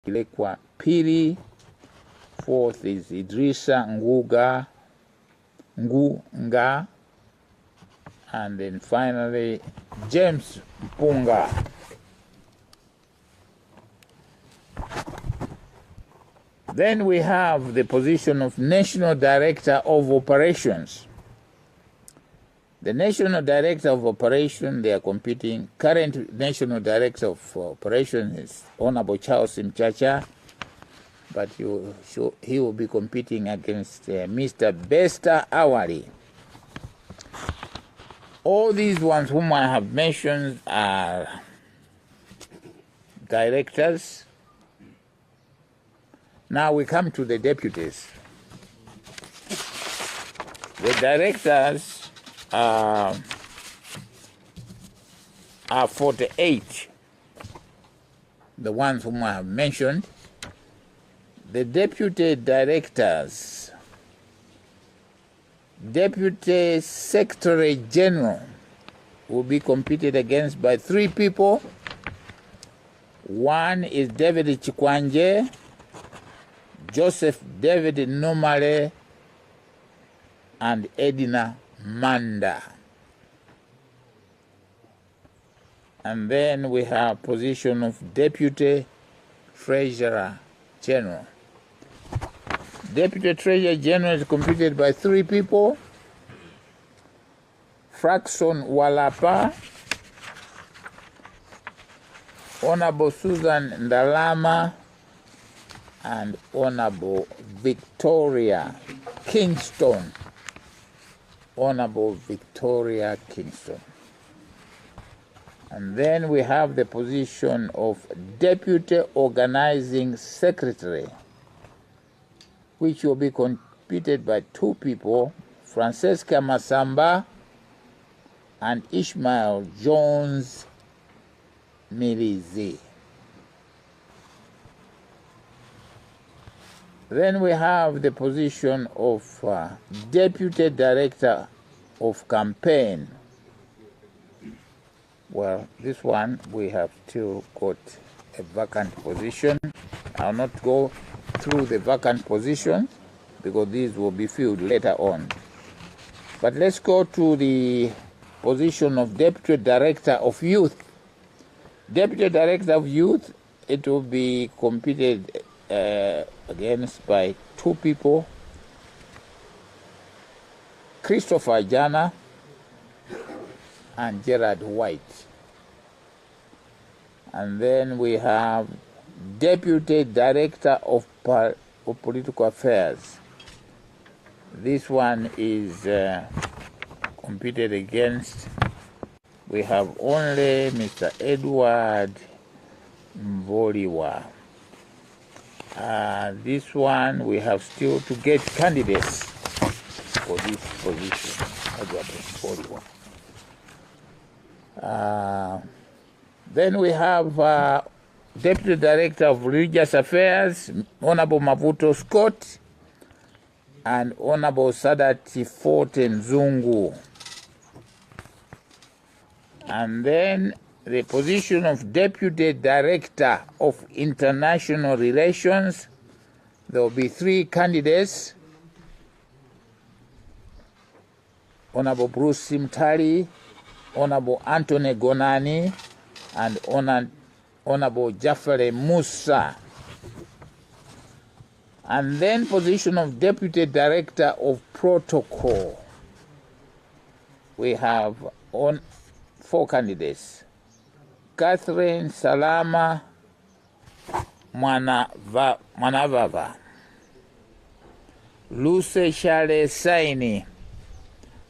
Lekwa Piri. Fourth is Idrisa Nguga, Ngunga. And then finally, James Mpunga. Then we have the position of National Director of Operations. The National Director of Operations, they are competing. Current National Director of Operations is Honorable Charles Mchacha, but he will be competing against Mr. Bester Awali. All these ones whom I have mentioned are directors. Now we come to the deputies. The directors are 48, the ones whom I have mentioned. The deputy directors, deputy secretary general will be competed against by 3 people. One is David Chikwanje, Joseph David Nomale, and Edina Manda. And then we have position of Deputy Treasurer General. Deputy Treasurer General is competed by 3 people: Frackson Walapa, Honorable Susan Ndalama, and Honorable Victoria Kingston. Honorable Victoria Kingston. And then we have the position of Deputy Organizing Secretary, which will be competed by 2 people, Francesca Masamba and Ishmael Jones Milizi. Then we have the position of Deputy Director of Campaign. Well, this one we have still got a vacant position. I'll not go through the vacant positions because these will be filled later on. But let's go to the position of Deputy Director of Youth. Deputy Director of Youth, it will be competed against by 2 people, Christopher Jana and Gerard White. And then we have Deputy Director of Political Affairs. This one is competed against. We have only Mr. Edward Mvoliwa. This one we have still to get candidates for this position, Edward Mvoliwa. Then we have Deputy Director of Religious Affairs, Honorable Mavuto Scott, and Honorable Sadati Forte Nzungu. And then the position of Deputy Director of International Relations, there will be 3 candidates: Honorable Bruce Simtali, Honorable Anthony Gonani, and Honorable Jafari Musa. And then position of Deputy Director of Protocol. We have on 4 candidates: Catherine Salama Mwanavava, Luce Shale Saini,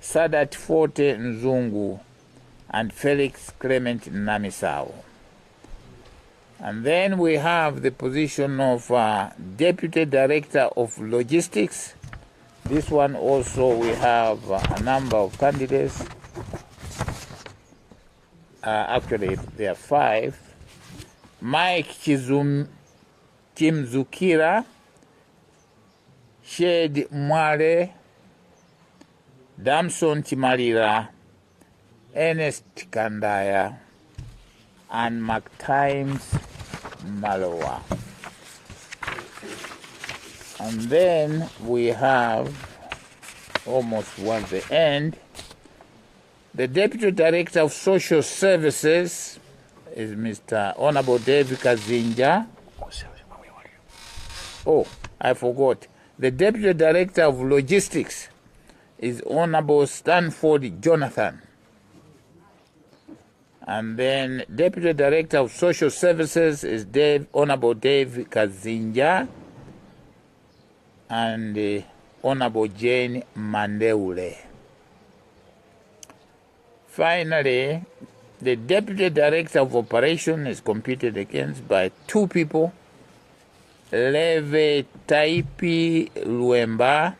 Sadat Forte Nzungu, and Felix Clement Namisao. And then we have the position of Deputy Director of Logistics. This one also we have a number of candidates. Actually, there are 5. Mike Chimzukira, Shed Mwale, Damson Chimalira, Ernest Kandaya, and McTimes Maloa. And then we have, almost towards the end, the Deputy Director of Social Services is Mr. Honorable David Kazinja. Oh, I forgot. The Deputy Director of Logistics is Honorable Stanford Jonathan. And then Deputy Director of Social Services is Honorable Dave Kazinja and Honorable Jane Mandeule. Finally, the Deputy Director of Operation is competed against by two people, Leve Taipi Luemba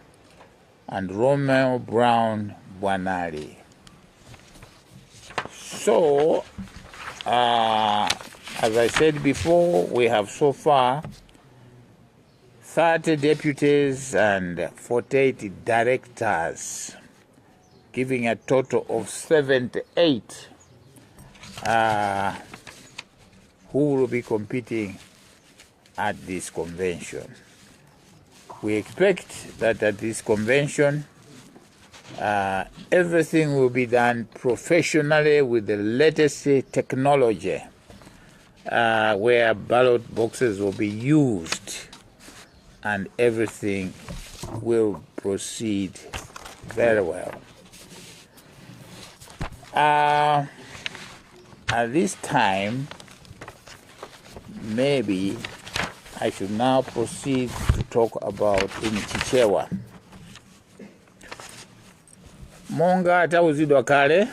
and Romeo Brown Bwanali. So, as I said before, we have so far 30 deputies and 48 directors, giving a total of 78 who will be competing at this convention. We expect that at this convention, everything will be done professionally with the latest technology, where ballot boxes will be used and everything will proceed very well. At this time, maybe I should now proceed to talk about in Chichewa. Monga tauzidwa kale,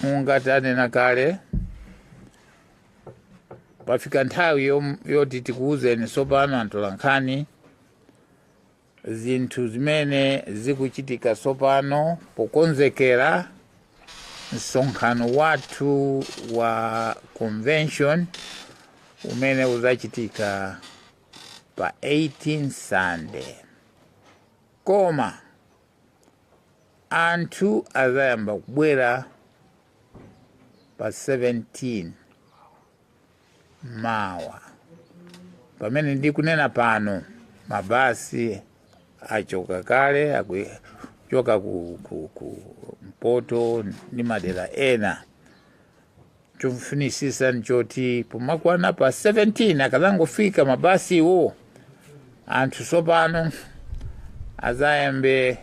monga tanena kale, pafika nthawi yoti tikuwuzeni tsopano atolankhani zinthu zimene zikuchitika tsopano pokonzekera msonkhano wathu wa convention umene uzachitika pa 18 Sunday. Koma anthu azayamba kubwera pa 17, mawa. Pamene ndikunena pano, mabasi achoka kale, akuchoka ku Mpoto ndi madera ena. Chofunisisa nchoti pomakwana pa 17, akazangofika mabasiwo, anthu tsopano azayambe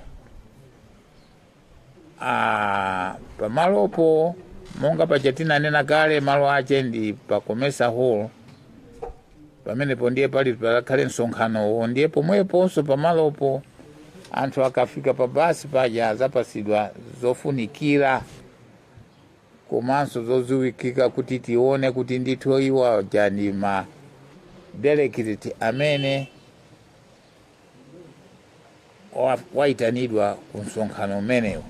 pamalopo. Monga paja tinanena kale, malo ache ndi pa Comesa Hall. Pamenepo ndiye pali pakhale msonkhanowo. Ndiye pomweponso pamalopo, anthu akafika pa basi paja azapasidwa zofunikira komanso zoziwikika kuti tione kuti ndithu iwo aja ndi ma delegate amene wayitanidwa ku msonkhano umenewo.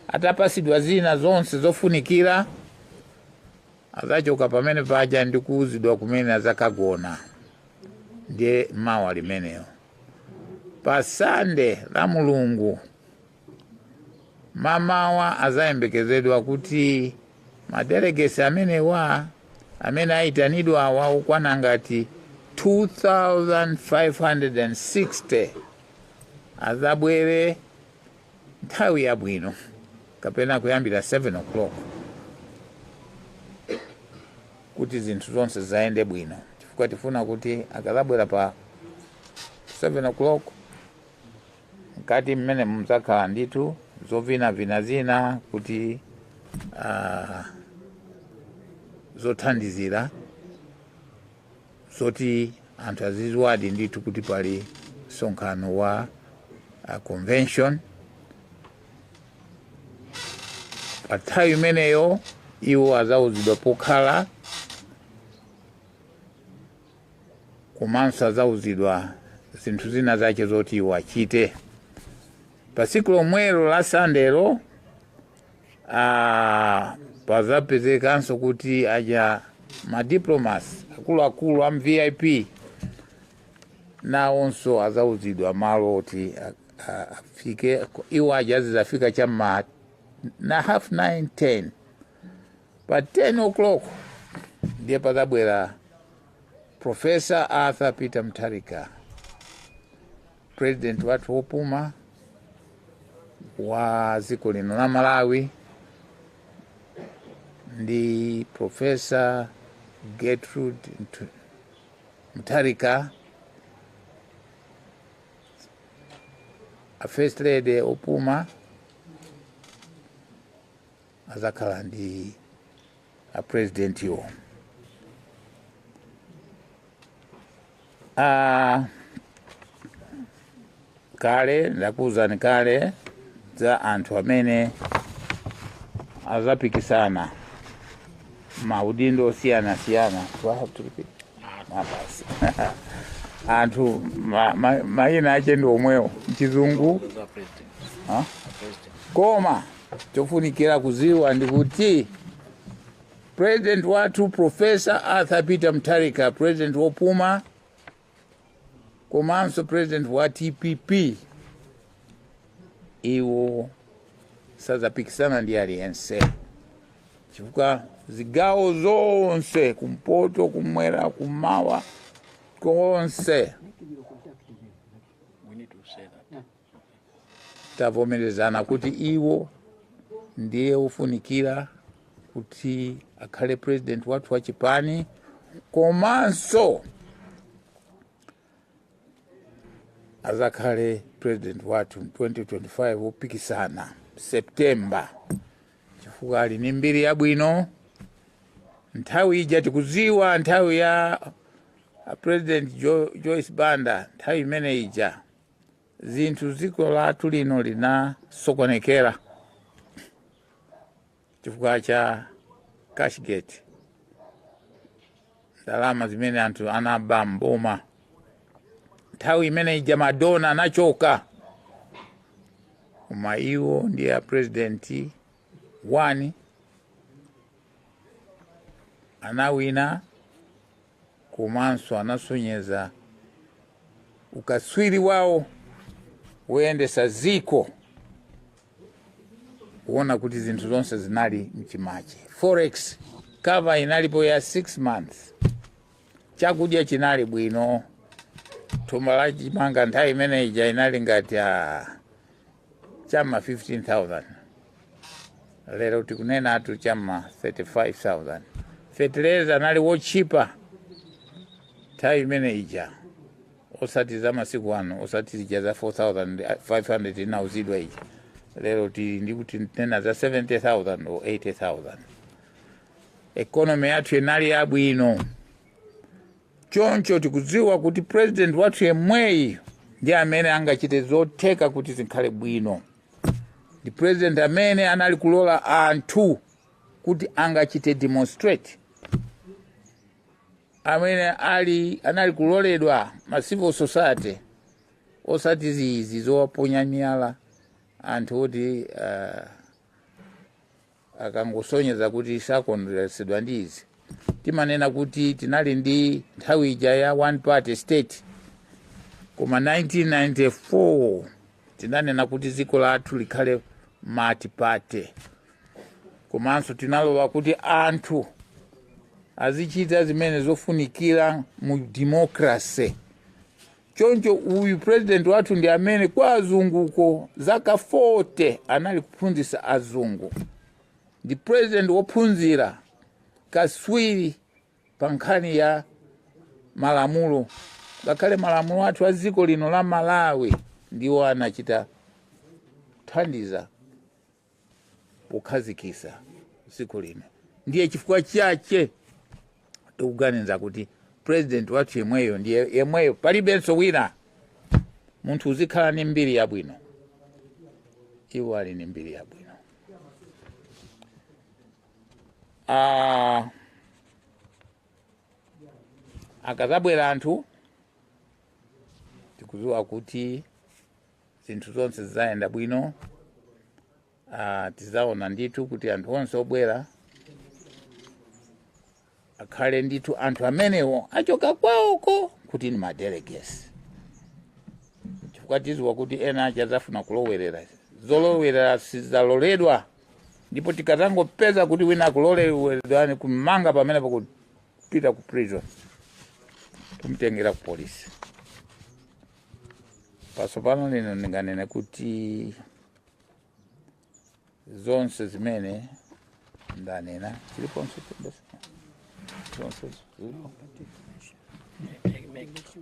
Atapasidwa zina zonse zofunikira, azachoka pamene paja ndi kuwuzidwa kumene azakagona. Ndiye mawa limeneyo. Pa Sande la Mulungu mamawa, azayembekezedwa kuti ma delegates amenewa amene ayitanidwa awa, okwana ngati 2560, azabwere nthawi yabwino kapena kuyambira 7 o'clock kuti zinthu zonse zayende bwino, chifukwa tifuna kuti akazabwera pa 7 o'clock, mkati mmene muzakhala ndithu zovinavina zina kuti zothandizira zoti anthu aziziwadi ndithu kuti pali msonkhano wa convention. Pa nthawi imeneyo iwo azauzidwa pokhala, komanso azauzidwa zinthu zina zache zoti iwo achite. Pa tsiku lomwelo la Sandelo, pazapezekanso kuti aja ma diplomats akuluakulu am VIP nawonso azauzidwa malo oti afike. Iwo aja azizafika chamma na 9:30, 10. Pa 10 o'clock ndiye pazabwera Professor Arthur Peter Mutharika, president wathu wopuma wa dziko lino la Malawi, ndi Professor Gertrude Mutharika, a first lady opuma, azakhala ndi a president iwo. Kale ndakuwuzani kale za anthu amene azapikisana maudindo osiyanasiyana. Do I have to repeat? Ah, basi. Anthu mayina ache ndi omwewo mchizungu. Ha? Koma chofunikira kuziwa ndi kuti president wathu Professor Arthur Peter Mutharika, president wopuma komanso president wa TPP, iwo sazapikisana ndi aliyense, chifukwa zigawo zonse, kumpoto, kumwera, kumawa, konse We need to say that. Tavomerezana kuti iwo ndiye ufunikira kuti akhale president wathu wa chipani, komanso azakhale president wathu 2025 wopikisana September, chifukwa ali ni mbiri yabwino. Nthawi ija tikuziwa, nthawi ya President Joyce Banda, nthawi imene ija zinthu dziko lathu lino linasokonekera chifukwa cha Cashgate, ndalama zimene anthu anaba mboma. Nthawi imene ija madona anachoka, koma iwo ndiye a president one anawina, komanso anasonyeza ukaswiri wawo woyendesa ziko, kuona kuti zinthu zonse zinali mchimache. Forex cover inalipo ya 6 months, chakudya chinali bwino, thumba la chimanga nthawi imene ija inali ngati chama 15,000, lero tikunena atu chama 35,000. Fertilizer anali wochipa nthawi imene ija, osati za masiku ano, osati zija za 4,500 inauzidwa ija. Lero tili ndi kuti tinena za 70,000 or 80,000. Economy yathu inali yabwino. Choncho tikudziwa kuti president wathu yemweyi ndi amene angachite zotheka kuti zikhale bwino. Ndi president amene anali kulola anthu kuti angachite demonstrate, amene anali kuloledwa ma civil society, osati zizi zowaponya miyala anthu oti akangosonyeza kuti sakondweretsedwa ndi izi. Timanena kuti tinali ndi nthawi ija ya one party state, koma 1994 tinanena kuti dziko lathu likhale multi party, komanso tinalowa kuti anthu azichita zimene zofunikira mu democracy. Choncho uyu president wathu ndi amene kwa azunguko zaka 40 anali kuphunzitsa azungu. Ndi president wophunzira, kaswiri pa nkhani ya malamulo. Ngakhale malamulo athu a dziko lino la Malawi ndiwo anachita kuthandiza pokhazikisa dziko lino. Ndiye chifukwa chache tikuganiza kuti president wathu yemweyo ndiye yemweyo, palibenso wina. Munthu uzikhala ni mbiri yabwino, iwo ali ni mbiri yabwino. Akazabwera anthu tikudziwa kuti zinthu zonse zizayenda bwino. Tizaona ndithu kuti anthu onse obwera akhale ndithu anthu amenewo achoka kwawoko kuti ni madelegates, chifukwa tiziwa kuti ena aja azafuna kulowerera. Zolowerera sizaloledwa. Ndipo tikazangopeza kuti wina akulolewani kumanga pamene pakupita ku prison, kumtengera ku polisi. Pasopano lino ndinganene kuti zonse zimene ndanena chiliponso chonse zonse zilipo.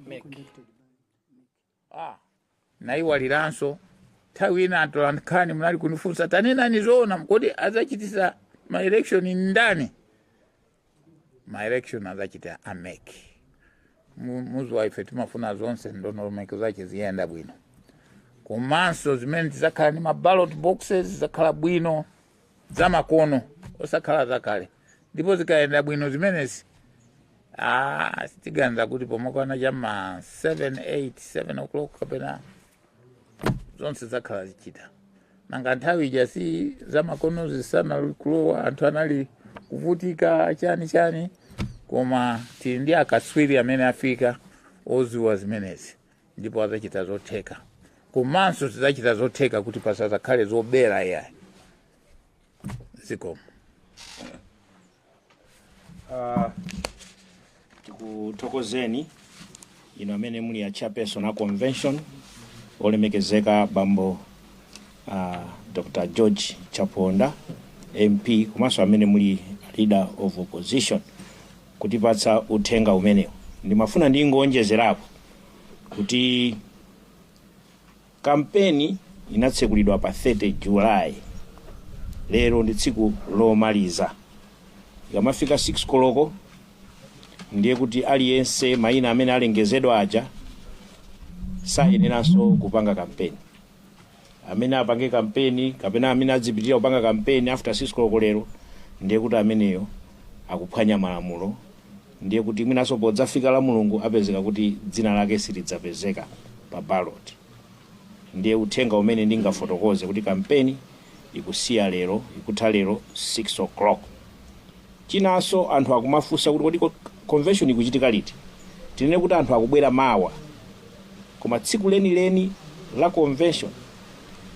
MEC. Ah, naiwaliranso nthawi ina atolankhani munali kunifunsa, tanenani zoona, kodi adzachitisa ma election ndani? Ma election adzachita a MEC. Muziwa ife timafuna zonse ndondomeko zache ziyenda bwino, komanso zimene tizakhala ndi ma ballot boxes zizakhala bwino, zamakono, osakhala zakale. Ndipo zikayenda bwino zimenezi, ah, tiganiza kuti pomakwana cha ma 7 8 7 o'clock kapena zonse zakhala zichita. Nanga nthawi ija si zamakono zisana kulowa, anthu anali kuvutika chani chani, koma tili ndi akatswiri amene afika oziwa zimenezi, ndipo adzachita zotheka. Komanso tidzachita zotheka kuti pasazakhale zobera yayi. Zikomo. Tikuthokozeni ino amene muli a chairperson a convention, olemekezeka bambo Dr George Chaponda MP, komanso amene muli leader of opposition, kutipatsa uthenga umenewu. Ndimafuna ndingonjezerapo kuti kampeni inatsekulidwa pa 30 July, lero ndi tsiku lomaliza. Ikamafika 6 koloko ndiye kuti aliyense mayina amene alengezedwa aja sayeneranso kupanga kampeni. Amene apange kampeni kapena amene adzipitirira kupanga kampeni after 6 koloko lero, ndiye kuti ameneyo akuphwanya malamulo. Ndiye kuti mwinanso podzafika la Mulungu apezeka kuti dzina lake silidzapezeka pa ballot. Ndiye uthenga umene ndingafotokoze kuti kampeni ikusiya lero, ikutha lero 6 o'clock. Chinanso, anthu akumafunsa kuti kodi convention ikuchitika liti? Tinene kuti anthu akubwera mawa, koma tsiku lenileni la convention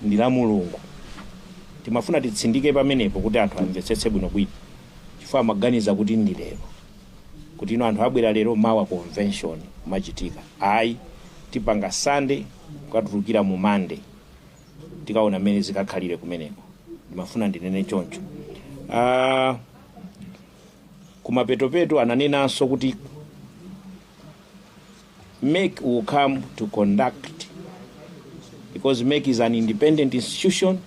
ndi la Mulungu. Timafuna titsindike pamenepo kuti anthu amvetsetse bwinobwino, chifukwa amaganiza kuti ndi lero, kuti ino anthu abwera lero, mawa convention kumachitika. Ayi, tipanga Sunday kukatulukira mu Monday, tikaona mmene zikakhalire kumeneko. Ndimafuna ndinene choncho. Kumapetopeto ananenanso kuti MEC will come to conduct, because MEC is an independent institution,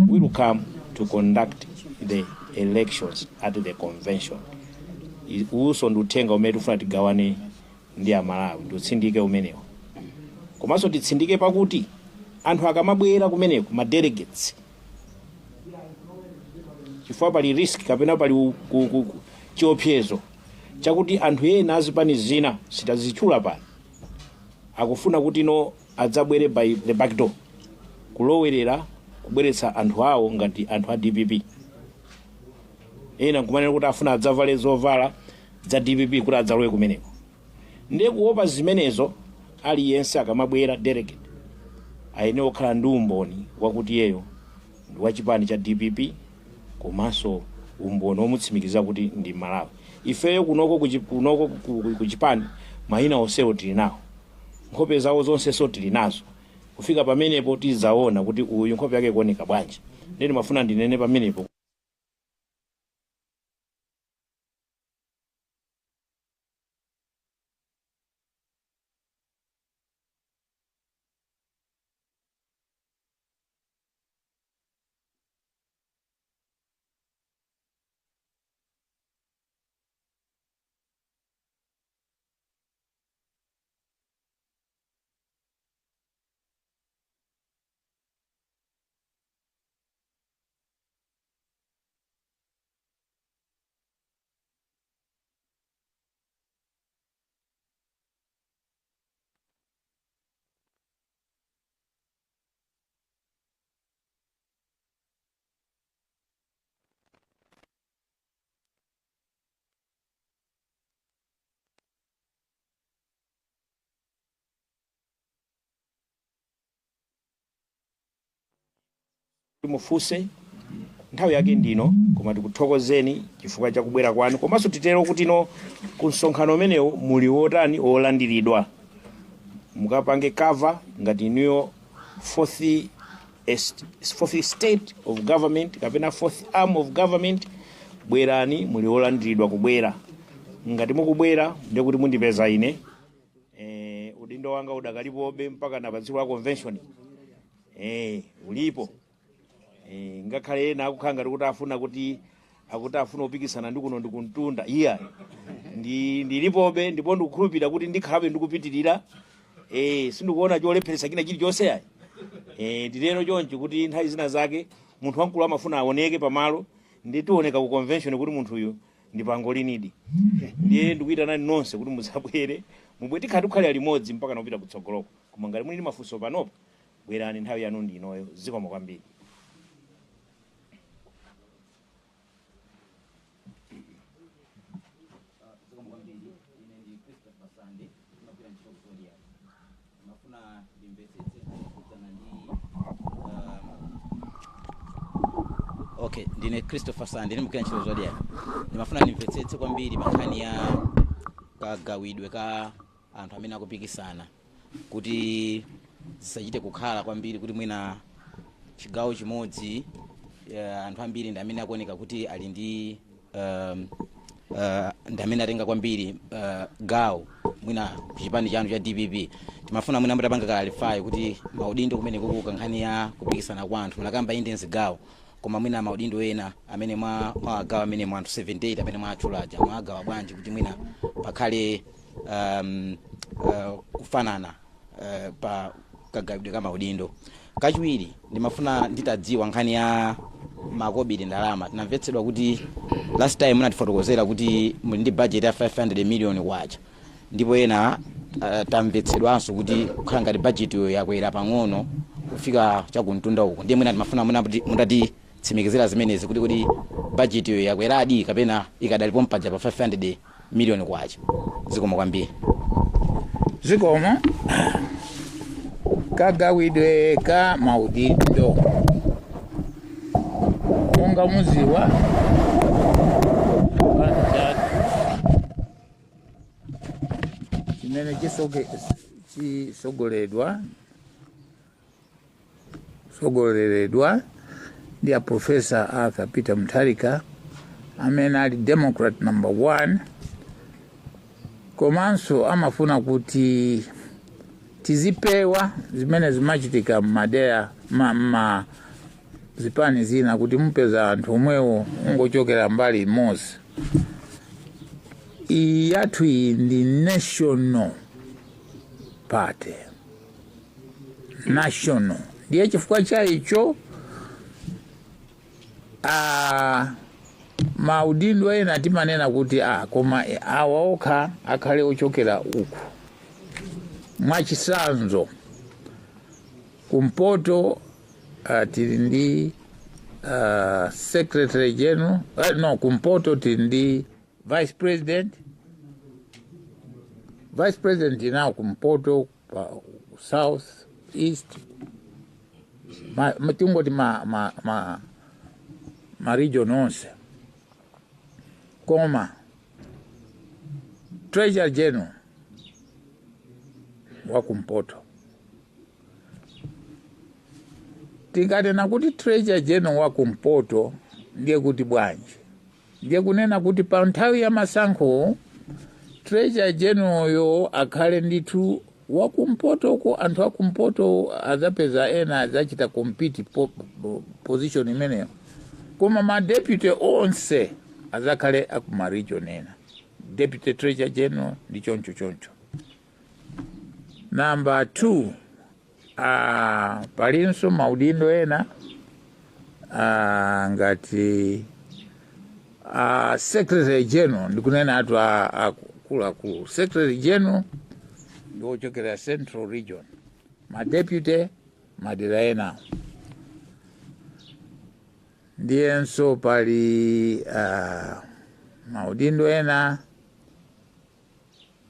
will come to conduct the elections at the convention. Uwuso ndi uthenga umene tifuna tigawane ndi Amalawi, ndiutsindike umenewo. Komanso titsindike pakuti anthu akamabwera kumeneko, ma delegates, chifukwa pali risk kapena pali chiopsezo chakuti anthu ena azipani zina, sitazitchula pano, akufuna kuti no adzabwere by the back door, kulowerera kubweretsa anthu awo ngati anthu a DPP. Ena nkumanena kuti afuna adzavale zovala za DPP kuti adzalowe kumeneko. Ndiye kuopa zimenezo, aliyense akamabwera delegate ayenera kukhala ndi umboni wakuti iyeyo ndi wachipani cha DPP, komanso umboni womutsimikiza kuti ndi Malawi. Ifeyo kunoko kunoko kuchipani mayina onsewo tili nawo, nkhope zawo zonsenso tili nazo. Kufika pamenepo tidzaona kuti uyu nkhope yake ikuoneka bwanji. Ndiye ndimafuna ndinene pamenepo. Mufunse Nthawi yake ndino, koma tikuthokozeni chifukwa cha kubwera kwanu. Komanso titero kuti no, ku msonkhano umenewu muli wotani, wolandiridwa. Mukapange cover ngati inuyo fourth state of government kapena fourth arm of government. Bwerani, muli wolandiridwa kubwera. Ngati mukubwera, ndiye kuti mundipeza ine. Udindo wanga udakalipobe mpaka na pa tsiku la convention, ulipo. Ngakhale ena akukhala ngati kuti afuna kuti akuti afuna kupikisana ndi kuno ndikuntunda, iya, ndilipobe ndipo ndikukhulupirira kuti ndikhalabe ndikupitirira. Sindikuona cholepheresa china chilichonse ayi. Nditero chonchi kuti nthawi zina zake munthu wamkulu amafuna aoneke pamalo, ndi tioneka ku convention kuti munthuyu ndi pangolinidi. Ndiye ndikuyitanani nonse kuti mudzabwere, mubwe, tikhala tikukhalira limodzi mpaka nakupita kutsogoloko. Koma ngati muli ndi mafunso panopo, bwerani, nthawi yanu ndi inoyo. Zikomo kwambiri. Zikomo kwambiri. Ine ndi Christopher Sande, ndimagwira ntchito ku Zodiak. Ndimafuna ndimvetsetse kukhudzana ndi okay, ndine Christopher Sande, ndimagwira ntchito ku Zodiak. Ndimafuna ndimvetsetse kwambiri pa nkhani ya kagawidwe ka anthu amene akupikisana, kuti zisachite kukhala kwambiri kuti mwina chigawo chimodzi anthu ambiri ndi amene akuoneka kuti ali ndi ndi amene atenga kwambiri gawo mwina kuchipani chanu cha DPP. Timafuna mwina mutapanga clarify kuti maudindo kumene kukuka nkhani ya kupikisana kwa anthu, munakamba inde mzigawo, koma mwina maudindo ena amene mwawagawa amene mwa anthu 78 amene mwatchulaja, mwagawa bwanji kuti mwina pakhale kufanana pa kagawidwe ka maudindo? Kachiwiri, ndimafuna nditadziwa nkhani ya makobiri, ndalama. Tinamvetsedwa kuti last time munatifotokozera kuti muli ndi budget ya 500 million kwacha, ndipo ena tamvetsedwanso kuti kukhala ngati budget yo yakwera pang'ono kufika chakumtunda uko. Ndiye mwina timafuna mwina kuti mutatitsimikizira zimenezi, kuti budget yo yakweradi kapena ikadalipo mpaja pa 500 million kwacha. Zikomo kwambiri. Zikomo. Kagawidwe ka maudindo, monga muziwa, chipani chathu chimene chisogoledwa sogoleredwa ndi a Professor Arthur Peter Mutharika, amene ali Democrat number one, komanso amafuna kuti tizipewa zimene zimachitika mmadera ma zipani zina, kuti mupeza anthu omwewo ungochokera mbali imodzi. Iyi yathu iyi ndi national party, national. Ndiye chifukwa cha icho maudindo ena timanena kuti koma awa okha akhale ochokera uku. Mwachisanzo, kumpoto tili ndi secretary general, no, kumpoto tili ndi vice president. Vice president inawo kumpoto, pa south, east, tingoti ma region onse. Koma treasurer general wakumpoto. Tinkanena kuti treasurer general wakumpoto, ndiye kuti bwanji? Ndiye kunena kuti pa nthawi ya masankho treasurer general yo akhale ndithu wakumpotoko. Anthu akumpoto adzapeza ena adzachita compete position imeneyo, koma ma deputy onse adzakhale akuma region ena, deputy treasurer general ndi choncho choncho. Number two, palinso maudindo ena ngati secretary general. Ndikunena atu akuluakulu, secretary general ndi wochokera Central Region, ma deputy madera ena. Ndiyenso pali maudindo ena,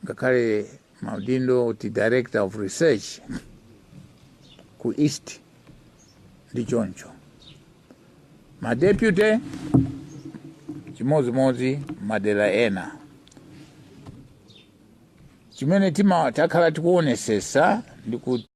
ngakhale maudindo kuti director of research ku East ndi choncho. Madeputy chimodzimodzi madera ena. Chimene tima takhala tikuonesesa ndikuti